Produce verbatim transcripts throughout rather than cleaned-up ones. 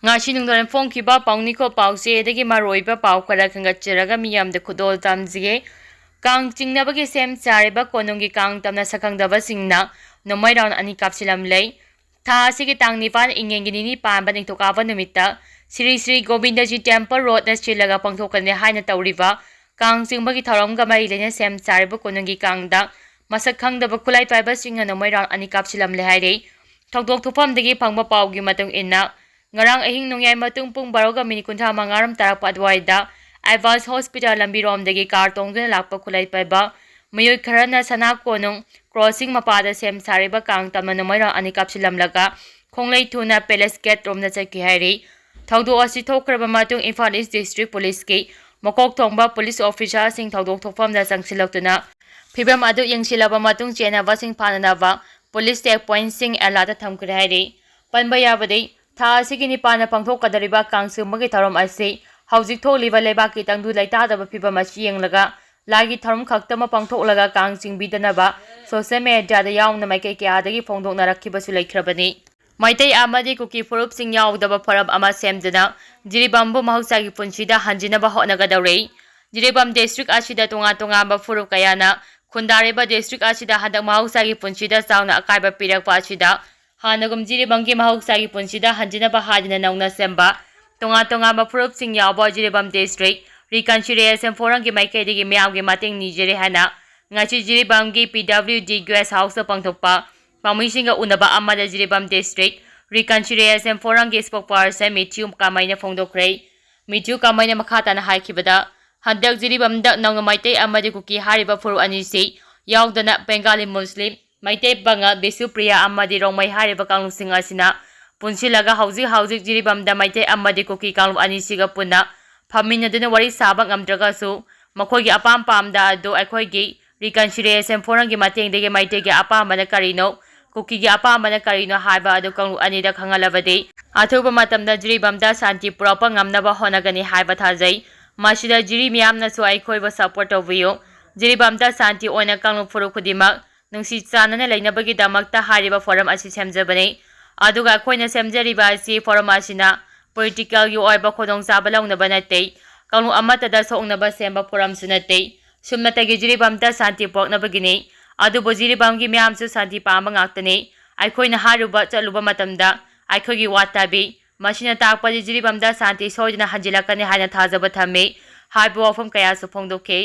ꯉꯁꯤ ꯅꯨꯡꯗꯥꯡ ꯐꯣꯡꯈꯤꯕ ꯄꯥꯎꯅꯤꯈꯣ ꯄꯥꯎꯆꯦꯗꯒꯤ ꯃꯔꯨꯑꯣꯏꯕ ꯄꯥꯎ ꯈꯔ ꯈꯟꯒꯠꯆꯔꯒ ꯃꯤꯌꯥꯝꯗ ꯈꯨꯗꯣꯜ ꯇꯝꯖꯒꯦ꯫ ꯀꯥꯡ ꯆꯤꯡꯅꯕꯒꯤ ꯁꯦꯝ ꯁꯥꯔꯤꯕ ꯀꯣꯅꯨꯡꯒꯤ ꯀꯥꯡ ꯇꯝꯅ ꯁꯛꯈꯪꯗꯕꯁꯤꯡꯅ ꯅꯣꯡꯃꯩ ꯔꯥꯎꯟ ꯑꯅꯤ ꯀꯥꯞꯁꯤꯜꯂꯝꯂꯦ꯫ ꯊꯥ ꯑꯁꯤꯒꯤ ꯇꯥꯡ ꯅꯤꯄꯥꯟ, ꯏꯉꯦꯟꯒꯤ ꯅꯤꯅꯤ ꯄꯥꯟꯕ ꯅꯤꯡꯊꯧꯀꯥꯕ ꯅꯨꯃꯤꯠꯇ ꯁ꯭ꯔꯤ ꯁ꯭ꯔꯤ ꯒꯣꯕꯤꯟꯗꯖꯤ ꯇꯦꯝꯄꯜ ꯔꯣꯗꯅ ꯁꯤꯜꯂꯒ ꯄꯥꯡꯊꯣꯛꯀꯅꯤ ꯍꯥꯏꯅ ꯇꯧꯔꯤꯕ ꯀꯥꯡ ꯆꯤꯡꯕꯒꯤ ꯊꯧꯔꯝꯒ ꯃꯔꯤ ꯂꯩꯅ ꯁꯦꯝ ꯁꯥꯔꯤꯕ ꯀꯣꯅꯨꯡꯒꯤ ꯀꯥꯡꯗ ꯃꯁꯛ ꯈꯪꯗꯕ ꯈꯨꯠꯂꯥꯏ ꯄꯥꯏꯕꯁꯤꯡꯅ ꯅꯣꯡꯃꯩ ꯔꯥꯎꯟ ꯑꯅꯤ ꯀꯥꯞꯁꯤꯜꯂꯝꯂꯦ ꯍꯥꯏꯔꯤ꯫ ꯊꯧꯗꯣꯛ ꯊꯣꯛꯐꯝꯗꯒꯤ ꯐꯪꯕ ꯄꯥꯎꯒꯤ ꯃꯇꯨꯡ ꯏꯟꯅ, ꯉꯔꯥꯡ ꯑꯍꯤꯡ ꯅꯣꯡꯌꯥꯏ ꯃꯇꯨꯡ ꯄꯨꯡ ꯕꯥꯔꯣꯒ ꯃꯤꯅꯤꯠ ꯀꯨꯟꯊ꯭ꯔꯥ ꯃꯉꯥꯔꯣꯝ ꯇꯥꯔꯛꯄ ꯑꯗꯨꯋꯥꯏꯗ ꯑꯦꯗꯚꯥꯟꯁ ꯍꯣꯁꯄꯤꯇꯥꯜ ꯂꯝꯕꯤꯔꯣꯝꯗꯒꯤ ꯀꯥꯔ ꯇꯣꯡꯗꯨꯅ ꯂꯥꯛꯄ ꯈꯨꯠꯂꯥꯏ ꯄꯥꯏꯕ ꯃꯤꯑꯣꯏ ꯈꯔꯅ ꯁꯅꯥ ꯀꯣꯅꯨꯡ ꯀ꯭ꯔꯣꯁꯤꯡ ꯃꯄꯥꯗ ꯁꯦꯝ ꯁꯥꯔꯤꯕ ꯀꯥꯡ ꯇꯝꯅ ꯅꯣꯡꯃꯩ ꯔꯥꯎꯟ ꯑꯅꯤ ꯀꯥꯞꯁꯤꯜꯂꯝꯂꯒ ꯈꯣꯡꯂꯩ ꯊꯨꯅ ꯄꯦꯂꯦꯁ ꯒꯦꯠ ꯔꯣꯝꯗ ꯆꯠꯈꯤ ꯍꯥꯏꯔꯤ꯫ ꯊꯧꯗꯣꯛ ꯑꯁꯤ ꯊꯣꯛꯈ꯭ꯔꯕ ꯃꯇꯨꯡ ꯏꯝꯐꯥꯜ ꯏꯁ ꯗꯤꯁꯇ꯭ꯔꯤꯛ ꯄꯨꯂꯤꯁꯀꯤ ꯃꯀꯣꯛ ꯊꯣꯡꯕ ꯄꯨꯂꯤꯁ ꯑꯣꯐꯤꯁꯥꯔꯁꯤꯡ ꯊꯧꯗꯣꯛ ꯊꯣꯛꯐꯝꯗ ꯆꯪꯁꯤꯜꯂꯛꯇꯨꯅ ꯐꯤꯕꯝ ꯑꯗꯨ ꯌꯦꯡꯁꯤꯜꯂꯕ ꯃꯇꯨꯡ ꯆꯦꯟꯅꯕꯁꯤꯡ ꯐꯥꯅꯅꯕ ꯄꯨꯂꯤꯁ ꯆꯦꯛ ꯄꯣꯏꯟꯠꯁꯤꯡ ꯑꯦꯂꯥꯔꯠꯇ ꯊꯝꯈ꯭ꯔꯦ ꯍꯥꯏꯔꯤ꯫ ꯄꯟꯕ ꯌꯥꯕꯗꯤ, ꯊꯥ ꯑꯁꯤꯒꯤ ꯅꯤꯄꯥꯟꯗ ꯄꯥꯡꯊꯣꯛꯀꯗꯧꯔꯤꯕ ꯀꯥꯡ ꯆꯤꯡꯕꯒꯤ ꯊꯧꯔꯝ ꯑꯁꯤ ꯍꯧꯖꯤꯛ ꯊꯣꯛꯂꯤꯕ ꯂꯩꯕꯥꯛꯀꯤ ꯇꯪꯗꯨ ꯂꯩꯇꯥꯗꯕ ꯐꯤꯕꯝ ꯑꯁꯤ ꯌꯦꯡꯂꯒ ꯂꯥꯏꯒꯤ ꯊꯧꯔꯝ ꯈꯛꯇꯃꯛ ꯄꯥꯡꯊꯣꯛꯂꯒ ꯀꯥꯡ ꯆꯤꯡꯕꯤꯗꯅꯕ ꯁꯣꯁꯤꯌꯦꯜ ꯃꯦꯗꯤꯌꯥꯗ ꯌꯥꯎꯅ ꯃꯥꯏꯀꯩ ꯀꯌꯥꯗꯒꯤ ꯐꯣꯡꯗꯣꯛꯅꯔꯛꯈꯤꯕꯁꯨ ꯂꯩꯈ꯭ꯔꯕꯅꯤ꯫ ꯃꯩꯇꯩ ꯑꯃꯗꯤ ꯀꯨꯀꯤ ꯐꯨꯔꯨꯞꯁꯤꯡ ꯌꯥꯎꯗꯕ ꯐꯣꯔꯝ ꯑꯃ ꯁꯦꯝꯗꯨꯅ ꯖꯤꯔꯤꯕꯥꯝꯕꯨ ꯃꯍꯧꯁꯥꯒꯤ ꯄꯨꯟꯁꯤꯗ ꯍꯟꯖꯤꯟꯅꯕ ꯍꯣꯠꯅꯒꯗꯧꯔꯤ꯫ ꯖꯤꯔꯤꯕꯥꯝ ꯗꯤꯁꯇ꯭ꯔꯤꯛ ꯑꯁꯤꯗ ꯇꯣꯉꯥꯟ ꯇꯣꯉꯥꯟꯕ ꯐꯨꯔꯨꯞ ꯀꯌꯥꯅ ꯈꯨꯟꯗꯥꯔꯤꯕ ꯗꯤꯁꯇ꯭ꯔꯤꯛ ꯑꯁꯤꯗ ꯍꯟꯗꯛ ꯃꯍꯧꯁꯥꯒꯤ ꯄꯨꯟꯁꯤꯗ ꯆꯥꯎꯅ ꯑꯀꯥꯏꯕ ꯄꯤꯔꯛꯄ ꯑꯁꯤꯗ ꯍꯥꯟꯅꯒꯨꯝ ꯖꯤꯔꯤꯕꯥꯝꯒꯤ ꯃꯍꯧꯁꯥꯒꯤ ꯄꯨꯟꯁꯤꯗ ꯍꯟꯖꯤꯟꯅꯕ ꯍꯥꯏꯗꯨꯅ ꯅꯧꯅ ꯁꯦꯝꯕ ꯇꯣꯉꯥꯟ ꯇꯣꯉꯥꯟꯕ ꯐꯨꯔꯨꯞꯁꯤꯡ ꯌꯥꯎꯕ ꯖꯤꯔꯤꯕꯥꯝ ꯗꯤꯁꯇ꯭ꯔꯤꯛ ꯔꯤꯀꯟꯁꯤꯂꯤꯌꯦꯁꯟ ꯐꯣꯔꯝꯒꯤ ꯃꯥꯏꯀꯩꯗꯒꯤ ꯃꯤꯌꯥꯝꯒꯤ ꯃꯇꯦꯡ ꯅꯤꯖꯔꯤ ꯍꯥꯏꯅ ꯉꯁꯤ ꯖꯤꯔꯤꯕꯥꯝꯒꯤ ꯄꯤ ꯗꯕ꯭ꯂꯤꯎ ꯗꯤ ꯒꯦꯁ ꯍꯥꯎꯁꯇ ꯄꯥꯡꯊꯣꯛꯄ ꯄꯥꯎꯃꯤꯁꯤꯡꯒ ꯎꯅꯕ ꯑꯃꯗ ꯖꯤꯔꯤꯕꯥꯝ ꯗꯤꯁꯇ꯭ꯔꯤꯛ ꯔꯤꯀꯟꯁꯤꯂꯤꯌꯦꯁꯟ ꯐꯣꯔꯝꯒꯤ ꯁ꯭ꯄꯣꯛꯄꯔꯁꯟ ꯃꯤꯊ꯭ꯌꯨ ꯀꯥꯃꯩꯅ ꯐꯣꯡꯗꯣꯛꯈ꯭ꯔꯦ꯫ ꯃꯤꯊ꯭ꯌꯨ ꯀꯥꯃꯩꯅ ꯃꯈꯥ ꯇꯥꯅ ꯍꯥꯏꯈꯤꯕꯗ, ꯍꯟꯗꯛ ꯖꯤꯔꯤꯕꯥꯝꯗ ꯅꯧꯅ ꯃꯩꯇꯩ ꯑꯃꯗꯤ ꯀꯨꯀꯤ ꯍꯥꯏꯔꯤꯕ ꯐꯨꯔꯨꯞ ꯑꯅꯤꯁꯤ ꯌꯥꯎꯗꯅ ꯕꯦꯡꯒꯥꯂꯤ ꯃꯨꯁꯂꯤꯝ, ꯃꯩꯇꯩ ꯄꯥꯉꯜ, ꯕꯤꯁꯨꯄ꯭ꯔꯤꯌꯥ ꯑꯃꯗꯤ ꯔꯣꯡꯃꯩ ꯍꯥꯏꯔꯤꯕ ꯀꯥꯡꯂꯨꯞꯁꯤꯡ ꯑꯁꯤꯅ ꯄꯨꯟꯁꯤꯜꯂꯒ ꯍꯧꯖꯤꯛ ꯍꯧꯖꯤꯛ ꯖꯤꯔꯤꯕꯥꯝꯗ ꯃꯩꯇꯩ ꯑꯃꯗꯤ ꯀꯨꯀꯤ ꯀꯥꯡꯂꯨꯞ ꯑꯅꯤꯁꯤꯒ ꯄꯨꯟꯅ ꯐꯝꯃꯤꯟꯅꯗꯨꯅ ꯋꯥꯔꯤ ꯁꯥꯕ ꯉꯝꯗ꯭ꯔꯒꯁꯨ, ꯃꯈꯣꯏꯒꯤ ꯑꯄꯥꯝ ꯄꯥꯝꯗ ꯑꯗꯨ ꯑꯩꯈꯣꯏꯒꯤ ꯔꯤꯀꯟꯁꯤꯂꯤꯌꯦꯁꯟ ꯐꯣꯔꯝꯒꯤ ꯃꯇꯦꯡꯗꯒꯤ ꯃꯩꯇꯩꯒꯤ ꯑꯄꯥꯝꯕꯅ ꯀꯔꯤꯅꯣ, ꯀꯨꯀꯤꯒꯤ ꯑꯄꯥꯝꯕꯅ ꯀꯔꯤꯅꯣ ꯍꯥꯏꯕ ꯑꯗꯨ ꯀꯥꯡꯂꯨꯞ ꯑꯅꯤꯗ ꯈꯪꯍꯜꯂꯕꯗꯤ ꯑꯊꯨꯕ ꯃꯇꯝꯗ ꯖꯤꯔꯤꯕꯥꯝꯗ ꯁꯥꯟꯇꯤ ꯄꯨꯔꯛꯄ ꯉꯝꯅꯕ ꯍꯣꯠꯅꯒꯅꯤ ꯍꯥꯏꯕ ꯊꯥꯖꯩ꯫ ꯃꯁꯤꯗ ꯖꯤꯔꯤ ꯃꯤꯌꯥꯝꯅꯁꯨ ꯑꯩꯈꯣꯏꯕꯨ ꯁꯄꯣꯔꯠ ꯇꯧꯕꯤꯌꯨ꯫ ꯖꯤꯔꯤꯕꯥꯝꯗ ꯁꯥꯟꯇꯤ ꯑꯣꯏꯅ ꯀꯥꯡꯂꯨꯞ ꯐꯨꯔꯨꯞ ꯈꯨꯗꯤꯡꯃꯛ ꯅꯨꯡꯁꯤ ꯆꯥꯟꯅꯅ ꯂꯩꯅꯕꯒꯤꯗꯃꯛꯇ ꯍꯥꯏꯔꯤꯕ ꯐꯣꯔꯝ ꯑꯁꯤ ꯁꯦꯝꯖꯕꯅꯤ꯫ ꯑꯗꯨꯒ ꯑꯩꯈꯣꯏꯅ ꯁꯦꯝꯖꯔꯤꯕ ꯑꯁꯤ ꯐꯣꯔꯝ ꯑꯁꯤꯅ ꯄꯣꯂꯤꯇꯤꯀꯦꯜꯒꯤ ꯑꯣꯏꯕ ꯈꯨꯗꯣꯡꯆꯥꯕ ꯂꯧꯅꯕ ꯅꯠꯇꯦ, ꯀꯥꯡꯂꯨꯞ ꯑꯃꯠꯇꯗ ꯁꯣꯛꯅꯕ ꯁꯦꯝꯕ ꯐꯣꯔꯝꯁꯨ ꯅꯠꯇꯦ꯫ ꯁꯨꯞꯅꯇꯒꯤ ꯖꯤꯔꯤꯕꯥꯝꯗ ꯁꯥꯟꯇꯤ ꯄꯨꯔꯛꯅꯕꯒꯤꯅꯤ꯫ ꯑꯗꯨꯕꯨ ꯖꯤꯔꯤꯕꯥꯝꯒꯤ ꯃꯤꯌꯥꯝꯁꯨ ꯁꯥꯟꯇꯤ ꯄꯥꯝꯕ ꯉꯥꯛꯇꯅꯤ꯫ ꯑꯩꯈꯣꯏꯅ ꯍꯥꯏꯔꯨꯕ ꯆꯠꯂꯨꯕ ꯃꯇꯝꯗ ꯑꯩꯈꯣꯏꯒꯤ ꯋꯥ ꯇꯥꯕꯤ꯫ ꯃꯁꯤꯅ ꯇꯥꯛꯄꯗꯤ ꯖꯤꯔꯤꯕꯥꯝꯗ ꯁꯥꯟꯇꯤ ꯁꯣꯏꯗꯅ ꯍꯟꯖꯤꯜꯂꯛꯀꯅꯤ ꯍꯥꯏꯅ ꯊꯥꯖꯕ ꯊꯝꯃꯤ ꯍꯥꯏꯕ ꯋꯥꯐꯝ ꯀꯌꯥꯁꯨ ꯐꯣꯡꯗꯣꯛꯈꯤ꯫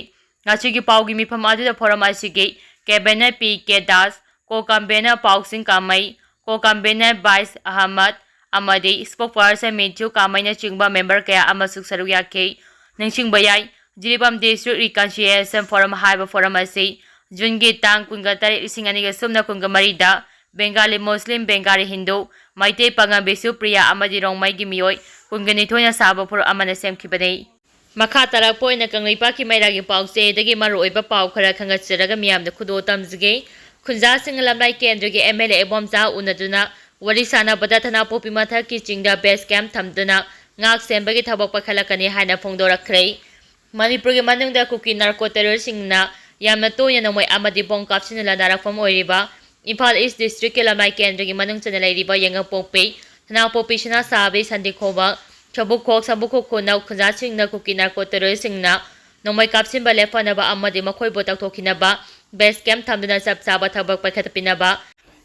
ꯉꯁꯤꯒꯤ ꯄꯥꯎꯒꯤ ꯃꯤꯐꯝ ꯑꯗꯨꯗ ꯐꯣꯔꯝ ꯑꯁꯤꯒꯤ ꯀꯦꯕꯤꯅꯦꯠ ꯄꯤ ꯀꯦ ꯗꯥꯁ, ꯀꯣ ꯀꯟꯚꯦꯅꯔ ꯄꯥꯎꯁꯤꯡ ꯀꯥꯃꯩ, ꯀꯣ ꯀꯟꯚꯦꯅꯔ ꯕꯥꯏꯁ ꯑꯍꯃꯗ ꯑꯃꯗꯤ ꯁ꯭ꯄꯣꯛ ꯄꯔꯁꯟ ꯃꯤꯊ꯭ꯌꯨ ꯀꯥꯃꯩꯅꯆꯤꯡꯕ ꯃꯦꯝꯕꯔ ꯀꯌꯥ ꯑꯃꯁꯨ ꯁꯔꯨꯛ ꯌꯥꯈꯤ꯫ ꯅꯤꯡꯁꯤꯡꯕ ꯌꯥꯏ, ꯖꯤꯔꯤꯕꯥꯝ ꯗꯤꯁꯇ꯭ꯔꯤꯛ ꯔꯤꯀꯟꯁꯤꯂꯤꯌꯦꯁꯟ ꯐꯣꯔꯝ ꯍꯥꯏꯕ ꯐꯣꯔꯝ ꯑꯁꯤ ꯖꯨꯟꯒꯤ ꯇꯥꯡ ꯀꯨꯟꯒ ꯇꯔꯦꯠ, ꯂꯤꯁꯤꯡ ꯑꯅꯤꯒ ꯁꯨꯞꯅ ꯀꯨꯟꯒ ꯃꯔꯤꯗ ꯕꯦꯡꯒꯥꯂꯤ ꯃꯨꯁꯂꯤꯝ, ꯕꯦꯡꯒꯥꯂꯤ ꯍꯤꯟꯗꯨ, ꯃꯩꯇꯩ ꯄꯥꯉꯜ ꯕꯤꯁꯨꯄ꯭ꯔꯤꯌꯥ ꯑꯃꯗꯤ ꯔꯣꯡꯃꯩꯒꯤ ꯃꯤꯑꯣꯏ ꯀꯨꯟꯒ ꯅꯤꯊꯣꯏꯅ ꯁꯥꯕ ꯐꯨꯔꯨꯞ ꯑꯃꯅ ꯁꯦꯝꯈꯤꯕꯅꯤ꯫ ꯃꯈꯥ ꯇꯥꯔꯛꯄ ꯑꯣꯏꯅ ꯀꯪꯂꯩꯄꯥꯛꯀꯤ ꯃꯩꯔꯥꯒꯤ ꯄꯥꯎꯆꯦꯗꯒꯤ ꯃꯔꯨꯑꯣꯏꯕ ꯄꯥꯎ ꯈꯔ ꯈꯪꯒꯠꯆꯔꯒ ꯃꯤꯌꯥꯝꯗ ꯈꯨꯗꯣꯜ ꯇꯝꯖꯒꯦ꯫ ꯈꯨꯟꯖꯥꯁꯤꯡ ꯂꯝꯂꯥꯏ ꯀꯦꯟꯗ꯭ꯔꯒꯤ ꯑꯦꯝ ꯑꯦꯜ ꯑꯦ ꯏꯕꯣꯝꯆꯥ ꯎꯅꯗꯨꯅ ꯋꯥꯔꯤ ꯁꯥꯟꯅꯕꯗ ꯊꯅꯥꯄꯣꯛꯄꯤ ꯃꯊꯛꯀꯤ ꯆꯤꯡꯗ ꯕꯦꯁ ꯀꯦꯝꯞ ꯊꯝꯗꯨꯅ ꯉꯥꯛ ꯁꯦꯟꯕꯒꯤ ꯊꯕꯛ ꯄꯥꯏꯈꯠꯂꯛꯀꯅꯤ ꯍꯥꯏꯅ ꯐꯣꯡꯗꯣꯔꯛꯈ꯭ꯔꯦ꯫ ꯃꯅꯤꯄꯨꯔꯒꯤ ꯃꯅꯨꯡꯗ ꯀꯨꯀꯤ ꯅꯥꯔꯀꯣ ꯇꯦꯔꯣꯔꯤꯁ꯭ꯠꯁꯤꯡꯅ ꯌꯥꯝꯅ ꯇꯣꯏꯅ ꯅꯣꯡꯃꯩ ꯑꯃꯗꯤ ꯕꯣꯝ ꯀꯥꯞꯁꯤꯟꯗꯨꯅ ꯅꯥꯔꯛꯐꯝ ꯑꯣꯏꯔꯤꯕ ꯏꯝꯐꯥꯜ ꯏꯁ꯭ꯠ ꯗꯤꯁꯇ꯭ꯔꯤꯛꯀꯤ ꯂꯝꯂꯥꯏ ꯀꯦꯟꯗ꯭ꯔꯒꯤ ꯃꯅꯨꯡ ꯆꯟꯅ ꯂꯩꯔꯤꯕ ꯌꯦꯡꯉꯄꯣꯛꯄꯤ, ꯊꯅꯥꯄꯣꯛꯄꯤ, ꯁꯅꯥꯁꯥꯕꯤ, ꯁꯟꯗꯤꯈꯣꯡꯕ, ꯁꯕꯨꯛꯈꯣꯛ, ꯁꯕꯨꯛꯈꯣꯛ ꯈꯨꯅꯧ ꯈꯨꯟꯖꯥꯁꯤꯡꯅ ꯀꯨꯀꯤ ꯅꯥꯔꯀꯣ ꯇꯦꯔꯣꯔꯤꯁ꯭ꯠꯁꯤꯡꯅ ꯅꯣꯡꯃꯩ ꯀꯥꯞꯁꯤꯟꯕ ꯂꯦꯞꯍꯟꯅꯕ ꯑꯃꯗꯤ ꯃꯈꯣꯏꯕꯨ ꯇꯧꯊꯣꯛꯈꯤꯅꯕ ꯕꯦꯁ ꯀꯦꯝꯞ ꯊꯝꯗꯨꯅ ꯆꯞ ꯆꯥꯕ ꯊꯕꯛ ꯄꯥꯏꯈꯠꯄꯤꯅꯕ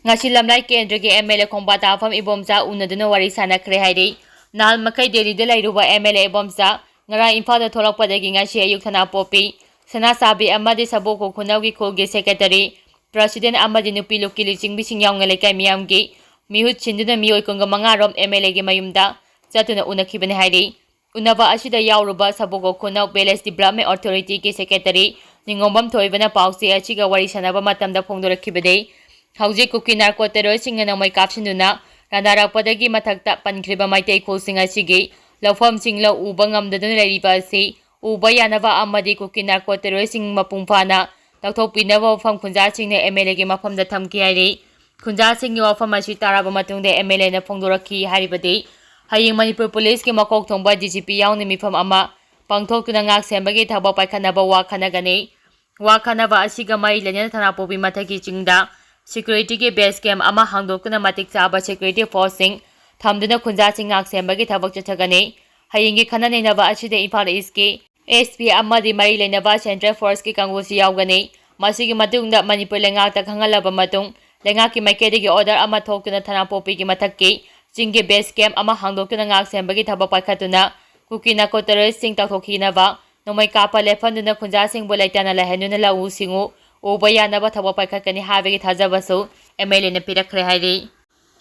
ꯉꯁꯤ ꯂꯝꯂꯥꯏ ꯀꯦꯟꯗ꯭ꯔꯒꯤ ꯑꯦꯝ ꯑꯦꯜ ꯑꯦ ꯈꯣꯡꯕꯥ ꯇꯥꯐꯝ ꯏꯕꯣꯝꯆꯥ ꯎꯅꯗꯨꯅ ꯋꯥꯔꯤ ꯁꯥꯟꯅꯈ꯭ꯔꯦ ꯍꯥꯏꯔꯤ꯫ ꯅꯍꯥꯟ ꯃꯈꯩ ꯗꯦꯜꯂꯤꯗ ꯂꯩꯔꯨꯕ ꯑꯦꯝ ꯑꯦꯜ ꯑꯦ ꯏꯕꯣꯝꯆꯥ ꯉꯔꯥꯡ ꯏꯝꯐꯥꯜꯗ ꯊꯣꯛꯂꯛꯄꯗꯒꯤ ꯉꯁꯤ ꯑꯌꯨꯛ ꯊꯅꯥꯄꯣꯛꯄꯤ, ꯁꯅꯥꯁꯥꯕꯤ ꯑꯃꯗꯤ ꯁꯕꯨꯛꯈꯣꯛ ꯈꯨꯅꯧꯒꯤ ꯈꯨꯜꯒꯤ ꯁꯦꯀ꯭ꯔꯦꯇꯔꯤ, ꯄ꯭ꯔꯁꯤꯗꯦꯟꯠ ꯑꯃꯗꯤ ꯅꯨꯄꯤ ꯂꯨꯀꯤ ꯂꯨꯆꯤꯡꯕꯤꯁꯤꯡ ꯌꯥꯎꯅ ꯂꯩꯀꯥꯏ ꯃꯤꯌꯥꯝꯒꯤ ꯃꯤꯍꯨꯠ ꯁꯤꯟꯗꯨꯅ ꯃꯤꯑꯣꯏ ꯀꯨꯟꯒ ꯃꯉꯥ ꯔꯣꯝ ꯑꯦꯝ ꯑꯦꯜ ꯑꯦꯒꯤ ꯃꯌꯨꯝꯗ ꯆꯠꯇꯨꯅ ꯎꯅꯈꯤꯕꯅꯤ ꯍꯥꯏꯔꯤ꯫ ꯎꯅꯕ ꯑꯁꯤꯗ ꯌꯥꯎꯔꯨꯕ ꯁꯕꯨꯛꯈꯣꯛ ꯈꯨꯅꯧ ꯚꯤꯂꯦꯖ ꯗꯤꯕ꯭ꯂꯞꯃꯦꯟ ꯑꯣꯊꯣꯔꯤꯇꯤꯒꯤ ꯁꯦꯀ꯭ꯔꯦꯇꯔꯤ ꯅꯤꯉꯣꯝꯕꯝ ꯊꯣꯏꯕꯅ ꯄꯥꯎꯆꯦ ꯑꯁꯤꯒ ꯋꯥꯔꯤ ꯁꯥꯟꯅꯕ ꯃꯇꯝꯗ ꯐꯣꯡꯗꯣꯔꯛꯈꯤꯕꯅꯤ꯫ ꯍꯧꯖꯤꯛ ꯀꯨꯀꯤ ꯅꯥꯔꯀꯣ ꯇꯦꯔꯣꯔꯤꯁ꯭ꯠꯁꯤꯡꯅ ꯅꯣꯡꯃꯩ ꯀꯥꯞꯁꯤꯟꯗꯨꯅ ꯂꯥꯟꯗꯥꯔꯛꯄꯗꯒꯤ ꯃꯊꯛꯇ ꯄꯟꯈ꯭ꯔꯤꯕ ꯃꯩꯇꯩ ꯈꯨꯜꯁꯤꯡ ꯑꯁꯤꯒꯤ ꯂꯧꯐꯝꯁꯤꯡ ꯂꯧ ꯎꯕ ꯉꯝꯗꯗꯨꯅ ꯂꯩꯔꯤꯕ ꯑꯁꯤ ꯎꯕ ꯌꯥꯅꯕ ꯑꯃꯗꯤ ꯀꯨꯀꯤ ꯅꯥꯔꯀꯣ ꯇꯦꯔꯣꯔꯤꯁ꯭ꯠꯁꯤꯡ ꯃꯄꯨꯡ ꯐꯥꯅ ꯂꯧꯊꯣꯛꯄꯤꯅꯕ ꯋꯥꯐꯝ ꯈꯨꯟꯖꯥꯁꯤꯡꯅ ꯑꯦꯝ ꯑꯦꯜ ꯑꯦꯒꯤ ꯃꯐꯝꯗ ꯊꯝꯈꯤ ꯍꯥꯏꯔꯤ꯫ ꯈꯨꯟꯖꯥꯁꯤꯡꯒꯤ ꯋꯥꯐꯝ ꯑꯁꯤ ꯇꯥꯔꯕ ꯃꯇꯨꯡꯗ ꯑꯦꯝ ꯑꯦꯜ ꯑꯦꯅ ꯐꯣꯡꯗꯣꯔꯛꯈꯤ ꯍꯥꯏꯔꯤꯕꯗꯤ, ꯍꯌꯦꯡ ꯃꯅꯤꯄꯨꯔ ꯄꯨꯂꯤꯁꯀꯤ ꯃꯀꯣꯛ ꯊꯣꯡꯕ ꯗꯤ ꯖꯤ ꯄꯤ ꯌꯥꯎꯅ ꯃꯤꯐꯝ ꯑꯃ ꯄꯥꯡꯊꯣꯛꯇꯨꯅ ꯉꯥꯛ ꯁꯦꯟꯕꯒꯤ ꯊꯕꯛ ꯄꯥꯏꯈꯠꯅꯕ ꯋꯥ ꯈꯟꯅꯒꯅꯤ꯫ ꯋꯥ ꯈꯟꯅꯕ ꯑꯁꯤꯒ ꯃꯔꯤ ꯂꯩꯅꯅ ꯊꯅꯥꯄꯣꯛꯄꯤ ꯃꯊꯛꯀꯤ ꯆꯤꯡꯗ ꯁꯦꯀ꯭ꯌꯨꯔꯤꯇꯤꯒꯤ ꯕꯦꯁ ꯀꯦꯝꯞ ꯑꯃ ꯍꯥꯡꯗꯣꯛꯇꯨꯅ ꯃꯇꯤꯛ ꯆꯥꯕ ꯁꯦꯀ꯭ꯌꯨꯔꯤꯇꯤ ꯐꯣꯔꯁꯁꯤꯡ ꯊꯝꯗꯨꯅ ꯈꯨꯟꯖꯥꯁꯤꯡ ꯉꯥꯛ ꯁꯦꯟꯕꯒꯤ ꯊꯕꯛ ꯆꯠꯊꯒꯅꯤ꯫ ꯍꯌꯦꯡꯒꯤ ꯈꯟꯅ ꯅꯩꯅꯕ ꯑꯁꯤꯗ ꯏꯝꯐꯥꯜ ꯏꯁꯀꯤ ꯑꯦꯁ ꯄꯤ ꯑꯃꯗꯤ ꯃꯔꯤ ꯂꯩꯅꯕ ꯁꯦꯟꯇ꯭ꯔꯦꯜ ꯐꯣꯔꯁꯀꯤ ꯀꯥꯡꯕꯨꯁꯨ ꯌꯥꯎꯒꯅꯤ꯫ ꯃꯁꯤꯒꯤ ꯃꯇꯨꯡꯗ ꯃꯅꯤꯄꯨꯔ ꯂꯩꯉꯥꯛꯇ ꯈꯪꯍꯜꯂꯕ ꯃꯇꯨꯡ, ꯂꯩꯉꯥꯛꯀꯤ ꯃꯥꯏꯀꯩꯗꯒꯤ ꯑꯣꯔꯗꯔ ꯑꯃ ꯊꯣꯛꯇꯨꯅ ꯊꯅꯥꯄꯣꯛꯄꯤꯒꯤ ꯃꯊꯛꯀꯤ ꯆꯤꯡꯒꯤ ꯕꯦꯁ ꯀꯦꯝꯞ ꯑꯃ ꯍꯥꯡꯗꯣꯛꯇꯨꯅ ꯉꯥꯛ ꯁꯦꯟꯕꯒꯤ ꯊꯕꯛ ꯄꯥꯏꯈꯠꯇꯨꯅ ꯀꯨꯀꯤ ꯅꯥꯔꯀꯣ ꯇꯦꯔꯣꯔꯤꯁ꯭ꯠꯁꯤꯡ ꯇꯥꯎꯊꯣꯛꯈꯤꯅꯕ ꯅꯣꯡꯃꯩ ꯀꯥꯞꯄ ꯂꯦꯞꯍꯟꯗꯨꯅ ꯈꯨꯟꯖꯥꯁꯤꯡꯕꯨ ꯂꯩꯇꯥꯅ ꯂꯩꯍꯟꯗꯨꯅ ꯂꯧꯎ ꯁꯤꯡꯎ ꯎꯕ ꯌꯥꯅꯕ ꯊꯕꯛ ꯄꯥꯏꯈꯠꯀꯅꯤ ꯍꯥꯏꯕꯒꯤ ꯊꯥꯖꯕꯁꯨ ꯑꯦꯝ ꯑꯦꯜ ꯑꯦꯅ ꯄꯤꯔꯛꯈ꯭ꯔꯦ ꯍꯥꯏꯔꯤ꯫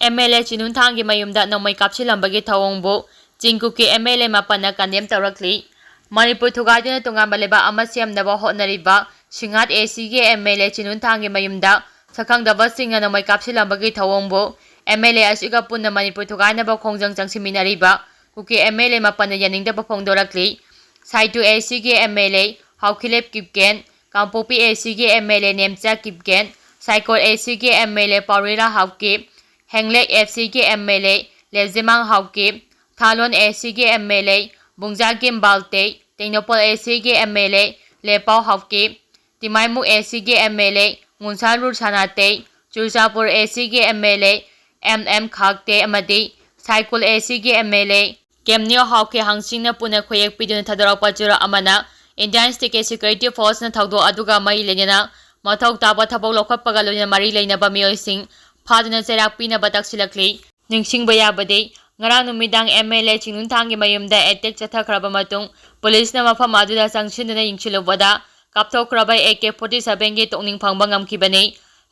ꯑꯦꯝ ꯑꯦꯜ ꯑꯦ ꯆꯤꯅꯨꯟꯊꯥꯡꯒꯤ ꯃꯌꯨꯝꯗ ꯅꯣꯡꯃꯩ ꯀꯥꯞꯁꯤꯜꯂꯝꯕꯒꯤ ꯊꯧꯑꯣꯡꯕꯨ ꯆꯤꯡ ꯀꯨꯀꯤ ꯑꯦꯝ ꯑꯦꯜ ꯑꯦ ꯃꯥꯄꯟꯅ ꯀꯟꯗꯦꯝ ꯇꯧꯔꯛꯂꯤ꯫ ꯃꯅꯤꯄꯨꯔ ꯊꯨꯒꯥꯏꯗꯨꯅ ꯇꯣꯉꯥꯟꯕ ꯂꯩꯕꯥꯛ ꯑꯃ ꯁꯦꯝꯅꯕ ꯍꯣꯠꯅꯔꯤꯕ ꯁꯤꯡꯍꯥꯠ ꯑꯦ ꯁꯤꯒꯤ ꯑꯦꯝ ꯑꯦꯜ ꯑꯦ ꯆꯤꯅꯨꯟꯊꯥꯡꯒꯤ ꯃꯌꯨꯝꯗ ꯁꯛꯈꯪꯗꯕꯁꯤꯡꯅ ꯅꯣꯡꯃꯩ ꯀꯥꯞꯁꯤꯜꯂꯝꯕꯒꯤ ꯊꯧꯑꯣꯡꯕꯨ ꯑꯦꯝ ꯑꯦꯜ ꯑꯦ ꯑꯁꯤꯒ ꯄꯨꯟꯅ ꯃꯅꯤꯄꯨꯔ ꯊꯨꯒꯥꯏꯅꯕ ꯈꯣꯡꯖꯪ ꯆꯪꯁꯤꯟꯃꯤꯟꯅꯔꯤꯕ ꯀꯨꯀꯤ ꯑꯦꯝ ꯑꯦꯜ ꯑꯦ ꯃꯥꯄꯟꯅ ꯌꯥꯅꯤꯡꯗꯕ ꯐꯣꯡꯗꯣꯔꯛꯂꯤ꯫ ꯁꯥꯏꯇꯨ ꯑꯦ ꯁꯤꯒꯤ ꯑꯦꯝ ꯑꯦꯜ ꯑꯦ ꯍꯥꯎꯈꯤꯂꯦꯞ ꯀꯤꯞꯀꯦꯟ, ꯀꯥꯡꯄꯣꯛꯄꯤ ꯑꯦ ꯁꯤꯒꯤ ꯑꯦꯝ ꯑꯦꯜ ꯑꯦ ꯅꯦꯝꯆꯥ ꯀꯤꯞꯀꯦꯟ, ꯁꯥꯏꯀꯣꯜ ꯑꯦ ꯁꯤꯒꯤ ꯑꯦꯝ ꯑꯦꯜ ꯑꯦ ꯄꯥꯎꯔꯤꯂꯥ ꯍꯥꯎꯀꯤꯞ, ꯍꯦꯡꯂꯦꯛ ꯑꯦꯐ ꯁꯤꯒꯤ ꯑꯦꯝ ꯑꯦꯜ ꯑꯦ ꯂꯦꯖꯤꯃꯥꯡ ꯍꯥꯎꯀꯤꯞ, ꯊꯥꯂꯣꯟ ꯑꯦ ꯁꯤꯒꯤ ꯑꯦꯝ ꯑꯦꯜ ꯑꯦ ꯕꯨꯡꯖꯥ ꯀꯤꯝ ꯕꯥꯜꯇꯦ, ꯇꯦꯡꯅꯧꯄꯜ ꯑꯦ ꯁꯤꯒꯤ M L A Letpao Haokip, Tipaimukh A ꯁꯤꯒꯤ ꯑꯦꯝ ꯑꯦꯜ ꯑꯦ ꯉꯨꯟꯁꯥꯟ ꯔꯨꯔꯁꯥꯅꯥꯇꯦ, ꯆꯨꯔꯆꯥꯄꯨꯔ ꯑꯦ ꯁꯤꯒꯤ M L A M M Khaute ꯑꯃꯗꯤ ꯁꯥꯏꯀꯨꯜ ꯑꯦ ꯁꯤꯒꯤ ꯑꯦꯝ ꯑꯦꯜ ꯑꯦ ꯀꯦꯝꯅꯤꯌꯣ ꯍꯥꯎꯀꯦ ꯍꯥꯡꯁꯤꯡꯅ ꯄꯨꯟꯅ ꯈꯣꯌꯦꯛ ꯄꯤꯗꯨꯅ ꯊꯥꯗꯣꯔꯛꯄ ꯆꯨꯔꯥ ꯑꯃꯅ Indian State Security Forceꯅ ꯊꯧꯗꯣꯛ ꯑꯗꯨꯒ ꯃꯔꯤ ꯂꯩꯅꯅ ꯃꯊꯧ ꯇꯥꯕ ꯊꯕꯛ ꯂꯧꯈꯠꯄꯒ ꯂꯣꯏꯅꯅ ꯃꯔꯤ ꯂꯩꯅꯕ ꯃꯤꯑꯣꯏꯁꯤꯡ ꯐꯥꯗꯨꯅ ꯆꯩꯔꯥꯛ ꯄꯤꯅꯕ ꯇꯛꯁꯤꯜꯂꯛꯂꯤ꯫ ꯅꯤꯡꯁꯤꯡꯕ ꯌꯥꯕꯗꯤ, ꯉꯔꯥꯡ ꯅꯨꯃꯤꯗꯥꯡ ꯑꯦꯝ ꯑꯦꯜ ꯑꯦ ꯆꯤꯡꯅꯨꯡꯊꯥꯡꯒꯤ ꯃꯌꯨꯝꯗ ꯑꯦꯇꯦꯛ ꯆꯠꯊꯈ꯭ꯔꯕ ꯃꯇꯨꯡ ꯄꯨꯂꯤꯁꯅ ꯃꯐꯝ ꯑꯗꯨꯗ ꯆꯪꯁꯤꯟꯗꯨꯅ ꯌꯦꯡꯁꯤꯜꯂꯨꯕꯗ ꯀꯥꯞꯊꯣꯛꯈ꯭ꯔꯕ ꯑꯦ ꯀꯦ ꯐꯣꯔꯇꯤ ꯁꯚꯦꯟꯒꯤ ꯇꯣꯛꯅꯤꯡ ꯐꯪꯕ ꯉꯝꯈꯤꯕꯅꯤ꯫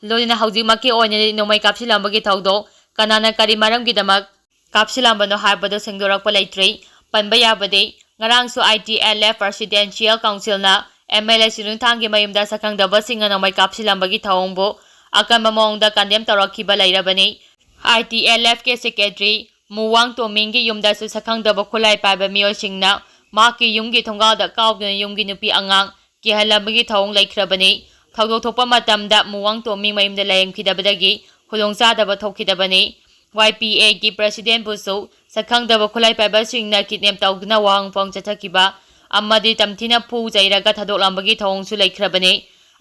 ꯂꯣꯏꯅꯅ ꯍꯧꯖꯤꯛꯃꯛꯀꯤ ꯑꯣꯏꯅꯗꯤ ꯅꯣꯡꯃꯩ ꯀꯥꯞꯁꯤꯜꯂꯝꯕꯒꯤ ꯊꯧꯗꯣꯛ ꯀꯅꯥꯅ ꯀꯔꯤ ꯃꯔꯝꯒꯤꯗꯃꯛ ꯀꯥꯞꯁꯤꯜꯂꯝꯕꯅꯣ ꯍꯥꯏꯕꯗꯨ ꯁꯦꯡꯗꯣꯔꯛꯄ ꯂꯩꯇ꯭ꯔꯤ꯫ ꯄꯟꯕ ꯌꯥꯕꯗꯤ, ꯉꯔꯥꯡꯁꯨ I T L F Presidential Councilꯅ ꯑꯦꯝ ꯑꯦꯜ ꯑꯦ ꯆꯤꯅꯨꯡꯊꯥꯡꯒꯤ ꯃꯌꯨꯝꯗ ꯁꯛꯈꯪꯗꯕꯁꯤꯡꯅ ꯅꯣꯡꯃꯩ ꯀꯥꯞꯁꯤꯜꯂꯝꯕꯒꯤ ꯊꯧꯑꯣꯡꯕꯨ ꯑꯀꯟꯕ ꯃꯑꯣꯡꯗ ꯀꯟꯗꯦꯝ ꯇꯧꯔꯛꯈꯤꯕ ꯂꯩꯔꯕꯅꯤ꯫ ꯑꯥꯏ ꯇꯤ ꯑꯦꯜ ꯑꯦꯐꯀꯤ ꯁꯦꯀ꯭ꯔꯦꯇꯔꯤ ꯃꯨꯋꯥꯡ ꯇꯣꯃꯤꯡꯒꯤ ꯌꯨꯝꯗꯁꯨ ꯁꯛꯈꯪꯗꯕ ꯈꯨꯠꯂꯥꯏ ꯄꯥꯏꯕ ꯃꯤꯑꯣꯏꯁꯤꯡꯅ ꯃꯍꯥꯛꯀꯤ ꯌꯨꯝꯒꯤ ꯊꯣꯡꯒꯥꯜꯗ ꯀꯥꯎꯗꯨꯅ ꯌꯨꯝꯒꯤ ꯅꯨꯄꯤ ꯑꯉꯥꯡ ꯀꯤꯍꯜꯂꯝꯕꯒꯤ ꯊꯧꯑꯣꯡ ꯂꯩꯈ꯭ꯔꯕꯅꯤ꯫ ꯊꯧꯗꯣꯛ ꯊꯣꯛꯄ ꯃꯇꯝꯗ ꯃꯨꯋꯥꯡ ꯇꯣꯃꯤꯡ ꯃꯌꯨꯝꯗ ꯂꯩꯔꯝꯈꯤꯗꯕꯗꯒꯤ ꯈꯨꯗꯣꯡꯆꯥꯗꯕ ꯊꯣꯛꯈꯤꯗꯕꯅꯤ꯫ ꯋꯥꯏ ꯄꯤ ꯑꯦꯒꯤ Presidentꯕꯨꯁꯨ ꯁꯛꯈꯪꯗꯕ ꯈꯨꯠꯂꯥꯏ ꯄꯥꯏꯕꯁꯤꯡꯅ kidnap ꯇꯧꯗꯨꯅ ꯋꯥꯍꯪ ꯄꯥꯎ ꯆꯠꯊꯈꯤꯕ ꯑꯃꯗꯤ ꯇꯝꯊꯤꯅ ꯐꯨ ꯆꯩꯔꯒ ꯊꯥꯗꯣꯛꯂꯝꯕꯒꯤ ꯊꯧꯑꯣꯡꯁꯨ ꯂꯩꯈ꯭ꯔꯕꯅꯤ꯫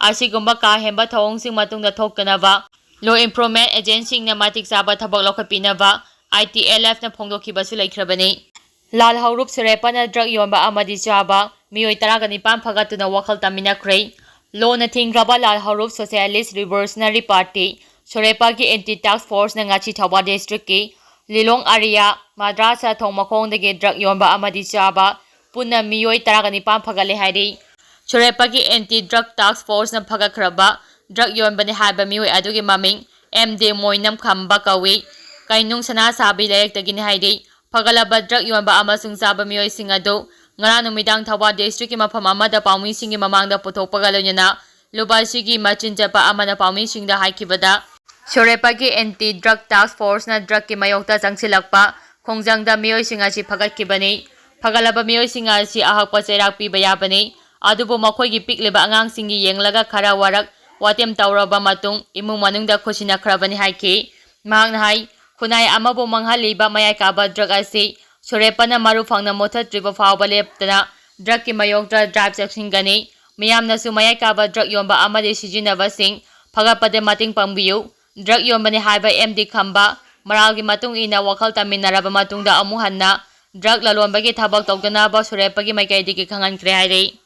ꯑꯁꯤꯒꯨꯝꯕ ꯀꯥ ꯍꯦꯟꯕ ꯊꯧꯑꯣꯡꯁꯤꯡ ꯃꯇꯨꯡꯗ ꯊꯣꯛꯇꯅꯕ law enforcement agentꯁꯤꯡꯅ ꯃꯇꯤꯛ ꯆꯥꯕ ꯊꯕꯛ ꯂꯧꯈꯠꯄꯤꯅꯕ I T L F ꯅ ꯐꯣꯡꯗꯣꯛꯈꯤꯕꯁꯨ ꯂꯩꯈ꯭ꯔꯕꯅꯤ꯫ ꯂꯥꯜ ꯍꯧꯔꯨꯞ ꯁꯣꯔꯦꯄꯅ drug ꯌꯣꯟꯕ ꯑꯃꯗꯤ ꯆꯥꯕ ꯃꯤꯑꯣꯏ ꯇꯔꯥꯒ ꯅꯤꯄꯥꯟ ꯐꯒꯠꯇꯨꯅ ꯋꯥꯈꯜ ꯇꯝꯃꯤꯟꯅꯈ꯭ꯔꯦ꯫ ꯂꯣꯅ ꯊꯤꯡꯈ꯭ꯔꯕ ꯂꯥꯜ ꯍꯧꯔꯨꯞ Socialist Revolutionary Party, ꯁꯣꯔꯦꯄꯒꯤ anti drug force ꯅ ꯉꯁꯤ ꯊꯧꯕꯥꯜ district ꯀꯤ ꯂꯤꯂꯣꯡ area ꯃꯗ꯭ꯔꯥꯁ ꯊꯣꯡ ꯃꯈꯣꯡꯗꯒꯤ drug ꯌꯣꯟꯕ ꯑꯃꯗꯤ ꯆꯥꯕ ꯄꯨꯟꯅ ꯃꯤꯑꯣꯏ ꯇꯔꯥꯒ ꯅꯤꯄꯥꯟ ꯐꯒꯠꯂꯦ ꯍꯥꯏꯔꯤ꯫ ꯁꯣꯔꯦꯄꯒꯤ anti drug task force ꯅ ꯐꯒꯠꯈ꯭ꯔꯕ drug ꯌꯣꯟꯕꯅꯤ ꯍꯥꯏꯕ ꯃꯤꯑꯣꯏ ꯑꯗꯨꯒꯤ ꯃꯃꯤꯡ ꯑꯦꯝ ꯗꯦ ꯃꯣꯏꯅꯝ ꯈꯝꯕ ꯀꯧꯏ꯫ ꯀꯩꯅꯨꯡ ꯁꯅꯥꯁꯥꯕꯤ ꯂꯩꯔꯛꯇꯒꯤꯅꯤ ꯍꯥꯏꯔꯤ꯫ ꯐꯒꯠꯂꯕ drug ꯌꯣꯟꯕ ꯑꯃꯁꯨꯡ ꯆꯥꯕ ꯃꯤꯑꯣꯏꯁꯤꯡ ꯑꯗꯨ ꯉꯔꯥꯡ ꯅꯨꯃꯤꯗꯥꯡ ꯊꯧꯕꯥꯜ district ꯀꯤ ꯃꯐꯝ ꯑꯃꯗ ꯄꯥꯎꯃꯤꯁꯤꯡꯒꯤ ꯃꯃꯥꯡꯗ ꯄꯨꯊꯣꯛꯄꯒ ꯂꯣꯏꯅꯅ ꯂꯨꯄꯥ ꯂꯤꯁꯤꯡꯒꯤ ꯃꯆꯤꯟ ꯆꯠꯄ ꯑꯃꯅ ꯄꯥꯎꯃꯤꯁꯤꯡꯗ ꯍꯥꯏꯈꯤꯕꯗ, ꯁꯣꯔꯦꯄꯒꯤ anti drug task force ꯅ drug ꯀꯤ ꯃꯥꯌꯣꯛꯇ ꯆꯪꯁꯤꯜꯂꯛꯄ ꯈꯣꯡꯖꯪꯗ ꯃꯤꯑꯣꯏꯁꯤꯡ ꯑꯁꯤ ꯐꯒꯠꯈꯤꯕꯅꯤ꯫ ꯐꯒꯠꯂꯕ ꯃꯤꯑꯣꯏꯁꯤꯡ ꯑꯁꯤ ꯑꯍꯛꯄ ꯆꯩꯔꯥꯛ ꯄꯤꯕ ꯌꯥꯕꯅꯤ, ꯑꯗꯨꯕꯨ ꯃꯈꯣꯏꯒꯤ ꯄꯤꯛꯂꯤꯕ ꯑꯉꯥꯡꯁꯤꯡꯒꯤ ꯌꯦꯡꯂꯒ ꯈꯔ ꯋꯥꯔꯛ ꯋꯥꯇꯦꯝ ꯇꯧꯔꯕ ꯃꯇꯨꯡ ꯏꯃꯨꯡ ꯃꯅꯨꯡꯗ ꯈꯨꯠꯁꯤꯟꯅꯈ꯭ꯔꯕꯅꯤ ꯍꯥꯏꯈꯤ꯫ ꯃꯍꯥꯛꯅ ꯍꯥꯏ, ꯈꯨꯟꯅꯥꯏ ꯑꯃꯕꯨ ꯃꯥꯡꯍꯜꯂꯤꯕ ꯃꯌꯥꯏ ꯀꯥꯕ drug ꯑꯁꯤ ꯁꯣꯔꯦꯄꯅ ꯃꯔꯨ ꯐꯪꯅ ꯃꯨꯠꯊꯠꯇ꯭ꯔꯤꯕ ꯐꯥꯎꯕ ꯂꯦꯞꯇꯅ drug ꯀꯤ ꯃꯥꯌꯣꯛꯇ drive ꯆꯠꯁꯤꯟꯒꯅꯤ꯫ ꯃꯤꯌꯥꯝꯅꯁꯨ ꯃꯌꯥꯏ ꯀꯥꯕ drug ꯌꯣꯟꯕ ꯑꯃꯗꯤ ꯁꯤꯖꯤꯟꯅꯕꯁꯤꯡ ꯐꯒꯠꯄꯗ ꯃꯇꯦꯡ ꯄꯥꯡꯕꯤꯌꯨ꯫ Drug ꯌꯣꯟꯕꯅꯤ ꯍꯥꯏꯕ ꯑꯦꯝ ꯗꯤ ꯈꯝꯕ ꯃꯔꯥꯜꯒꯤ ꯃꯇꯨꯡ ꯏꯟꯅ ꯋꯥꯈꯜ ꯇꯝꯃꯤꯟꯅꯔꯕ ꯃꯇꯨꯡꯗ ꯑꯃꯨꯛ ꯍꯟꯅ drug ꯂꯂꯣꯟꯕꯒꯤ ꯊꯕꯛ ꯇꯧꯗꯅꯕ ꯁꯣꯔꯦꯄꯒꯤ ꯃꯥꯏꯀꯩꯗꯒꯤ ꯈꯪꯍꯟꯈ꯭ꯔꯦ ꯍꯥꯏꯔꯤ꯫